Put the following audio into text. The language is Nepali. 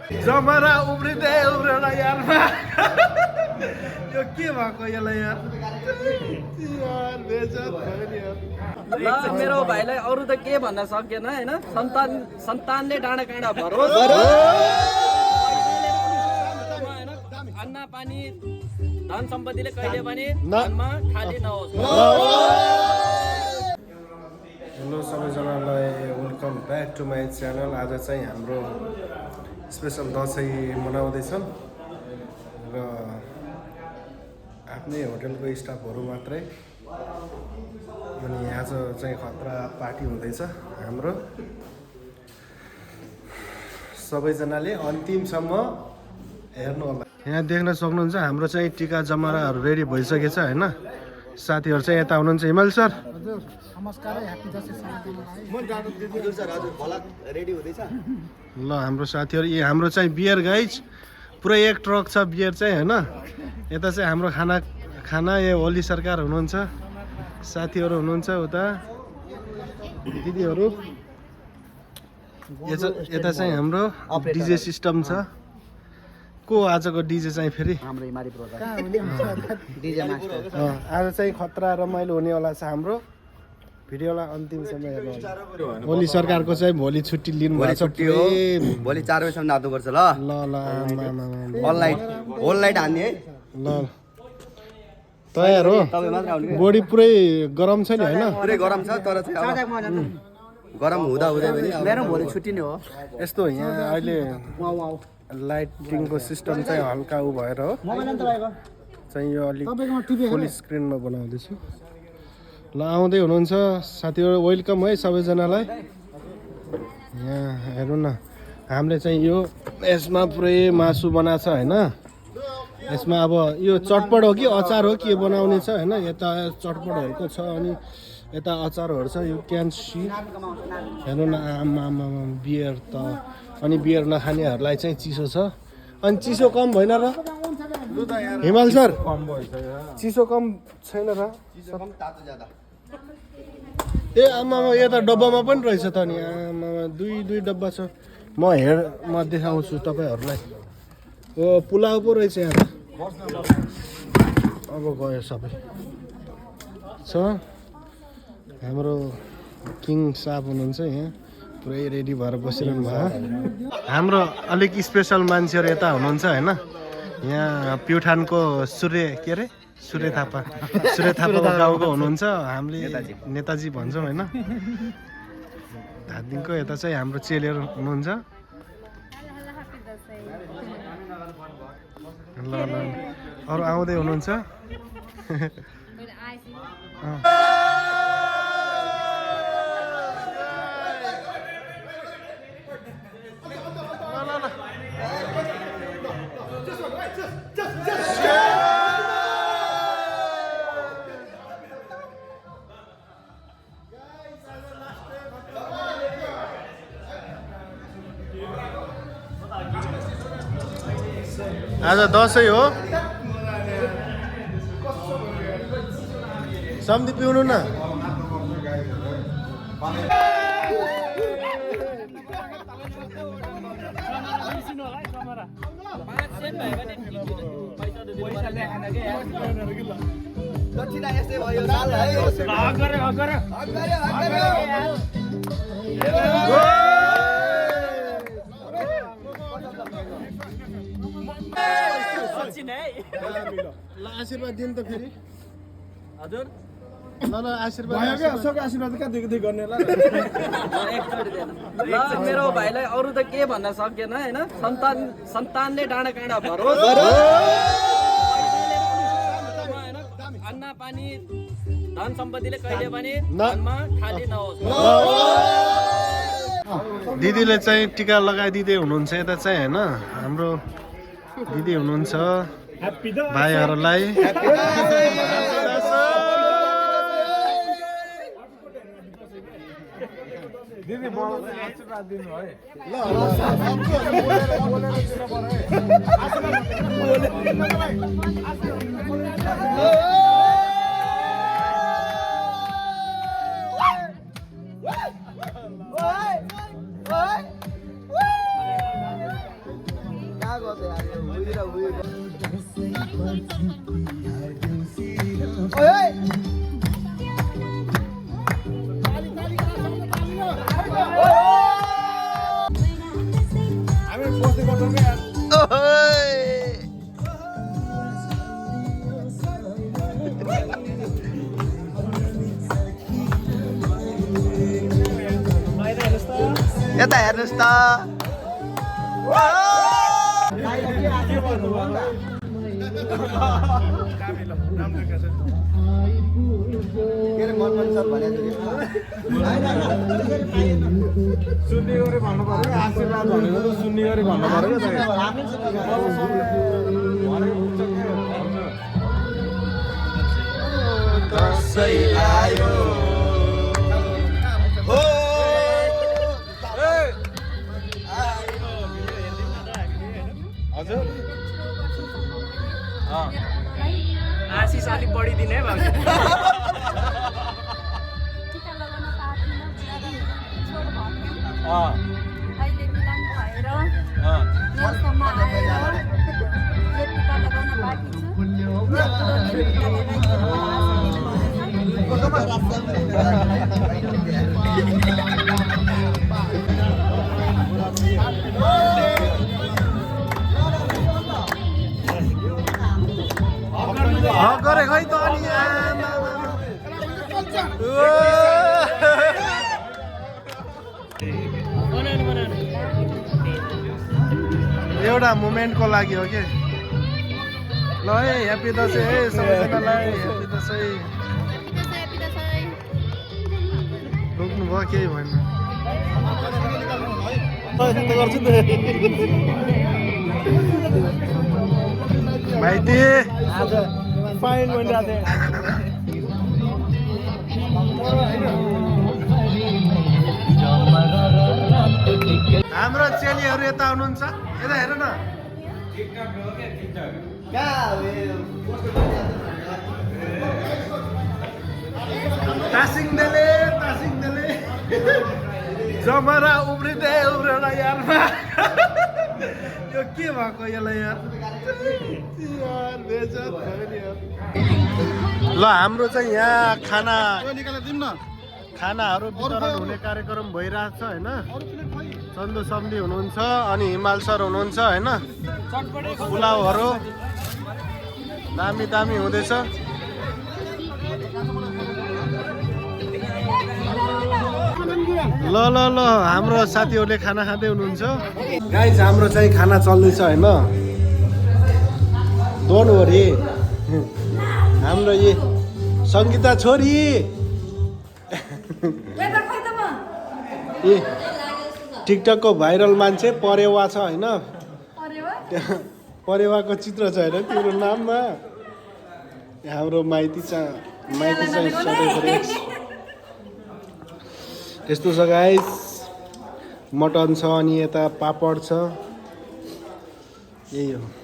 जमरा उब्रिँदै उब्रेर यारमा यो के भएको यसलाई यार बेइज्जत भयो नि यार। ल मेरो भाइलाई अरू त के भन्न सकेन हैन। सन्तानले डाँडा काँडा भरोस्, अन्न पानी धन सम्पत्तिले कहिले पनि मनमा खाली नहोस्। हेलो सबैजनालाई, welcome back to my channel. आज चाहिँ हाम्रो स्पेसल दसैँ मनाउँदैछन् र आफ्नै होटलको स्टाफहरू मात्रै। अनि आज चाहिँ खतरा पार्टी हुँदैछ हाम्रो। सबैजनाले अन्तिमसम्म हेर्नु होला। यहाँ देख्न सक्नुहुन्छ हाम्रो चाहिँ टिका जमराहरू रेडी भइसकेछ होइन। साथीहरू चाहिँ यता हुनुहुन्छ। हिमाल सर ल हाम्रो साथीहरू, हाम्रो चाहिँ बियर गाइज पुरै एक ट्रक छ बियर चाहिँ होइन। यता चाहिँ हाम्रो खाना यो ओली सरकार हुनुहुन्छ, साथीहरू हुनुहुन्छ उता दिदीहरू। यता चाहिँ हाम्रो डिजे सिस्टम छ। को आजको डिजे चाहिँ फेरि आज चाहिँ खतरा रमाइलो हुनेवाला छ हाम्रो। भिडियोलाई अन्तिमसम्म हेर्नु होला। ओली सरकारको चाहिँ भोलि छुट्टी लिनु भएको छ। भोलि 4 बजीसम्म नाच्नुपर्छ ल ल ल होल लाइट हान्ने है ल तयार हो। बडी पुरै गरम छ नि होइन। पुरै गरम छ तर चाहिँ गरम हुँदा पनि मेरो भोलि छुट्टी नै हो। यस्तो यहाँ अहिले लाइटिङको सिस्टम चाहिँ हल्का उ भएर हो चाहिँ यो अलिक फुल स्क्रिनमा बनाउँदैछु। ल आउँदै हुनुहुन्छ साथीहरू, वेलकम है सबैजनालाई। यहाँ हेर्नु न, हामीले चाहिँ यो यसमा पुरै मासु बनाएको छ होइन। यसमा अब यो चटपट हो कि अचार हो के बनाउने छ होइन। यता चटपटहरूको छ अनि यता अचारहरू छ। यु क्यान सी हेर्नु न, आमा बियर त। अनि बियर नखानेहरूलाई चाहिँ चिसो छ। अनि चिसो कम भएन र हिमाल सर? चिसो कम छैन र? ए आमामा यता डब्बामा पनि रहेछ त नि। आमामा दुई डब्बा छ। म देखाउँछु तपाईँहरूलाई। ओ पुलाउ पो रहेछ यहाँ त। अब गयो सबै छ। हाम्रो किङ साहब हुनुहुन्छ यहाँ, पुरै रेडी भएर बसिरहनु भयो। हाम्रो अलिक स्पेसल मान्छेहरू यता हुनुहुन्छ होइन। यहाँ प्युठानको सूर्य थापा गाउँको हुनुहुन्छ। हामीले नेताजी भन्छौँ होइन। धादिङको यता चाहिँ हाम्रो चेलीहरू हुनुहुन्छ। ल अरू आउँदै हुनुहुन्छ। आज दसैँ हो। सम्धि पिउनु न। ल आशीर्वाद दिनु त फेरि हजुर। ल आशीर्वाद गर्ने ल मेरो भाइलाई अरू त के भन्न सकेन हैन। सन्तानले डाँडा काँडा भरोस्, अन्न पानी धन सम्पत्तिले कहिले पनि मनमा खाली नहोस्। दिदीले चाहिँ टिका लगाइदिँदै हुनुहुन्छ यता चाहिँ होइन। हाम्रो दिदी हुनुहुन्छ भाइहरूलाई। दिदी आशीर्वाद दिनु है ल। यता हेर्नुहोस् त सुन्ने गरी भन्नु पर्यो आशीर्वाद भनेको त सुन्ने गरी भन्नु पर्यो दसैँ आयो हो हजुर आशिष अलिक बढिदिने है भाउजू अहिले मिलान भएर यहाँसम्म आएर यो टिका लगाउन बाँकी छु गरे खै त अनि एउटा मोमेन्टको लागि हो कि ल है ह्याप्पी दसैँ है सबैजनालाई ह्याप्पी दसैँ रोक्नु भयो केही भएन गर्छु माइती फाइन हाम्रो चेलीहरू यता हुनुहुन्छ यता हेर न तासिङ देले जमरा उब्रिँदै उब्रेर यारमा यो के भएको यसलाई यार बेइज्जत भयो नि यार ल हाम्रो चाहिँ यहाँ खानाहरू वितरण हुने कार्यक्रम भइरहेको छ होइन चन्दु सम्धी हुनुहुन्छ अनि हिमाल सर हुनुहुन्छ होइन पुलाउहरू दामी दामी हुँदैछ ल ल ल हाम्रो साथीहरूले खाना खाँदै हुनुहुन्छ गाइस हाम्रो चाहिँ खाना चल्दैछ होइन डोन्ट वरी हाम्रो यी सङ्गीता छोरी ए टिकटकको भाइरल मान्छे परेवा छ होइन परेवाको चित्र छ होइन तिम्रो नाममा हाम्रो माइती चाहिँ सधैँ यस्तो छ गाइस मटन छ अनि यता पापड छ यही हो